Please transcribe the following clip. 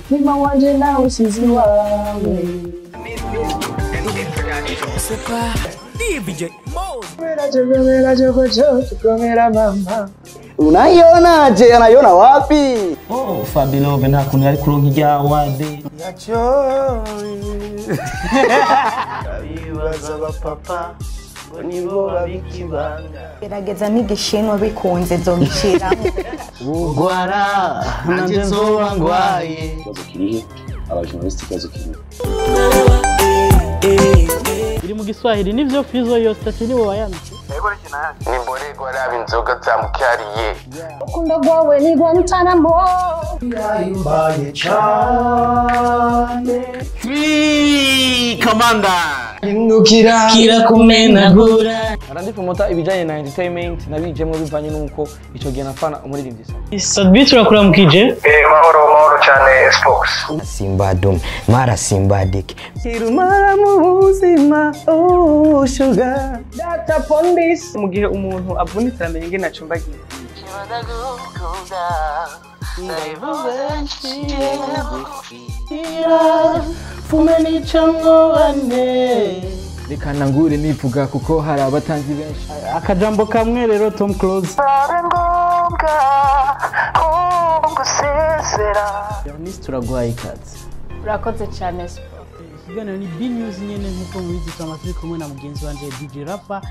Umutima wanje nawe usize iwawe. Mama. Unaionaje? Anaiona wapi? Oh, Fabilove nta kuntu yari kuronka irya wade. Bibaza abapapa ngo nibo babika ibanga. Gerageza n'igishinwa bikunze zogishiramo. Ugwara nanje nzoba ngwaye. Ikibazo kirihe? Abajournaliste ikibazo kirihe? Iri mu Giswahili nivyo Fizo yo stati niwe wayanditse. Nimborerwa raba inzoga zamukariye. Urukundo rwawe ni Guantanamo. Yahimbaye cane. Three Commander. Hindukira Kirakumenagura. Arandi promota ibijanye na entertainment nabijemwo bivanye nuko ico gihe nafana umuririmbyi. Sadbi turakuramukije. Mahoro mahoro cyane Spox. Simba dum mara Simba dik. Kirumara mu buzima oh sugar. Data Pondis. Mu gihe umuntu avunitse aramenya ingene acumbagira. Reka nangure nivuga kuko hari abatanzi benshi. Akajambo kamwe rero Tom Close. Bernice turaguhaye ikaze. Urakoze cyane Sport. Ikiganiro ni B News nyene nkuko mubizi twama turi kumwe na mugenzi wanje DJ Rapper.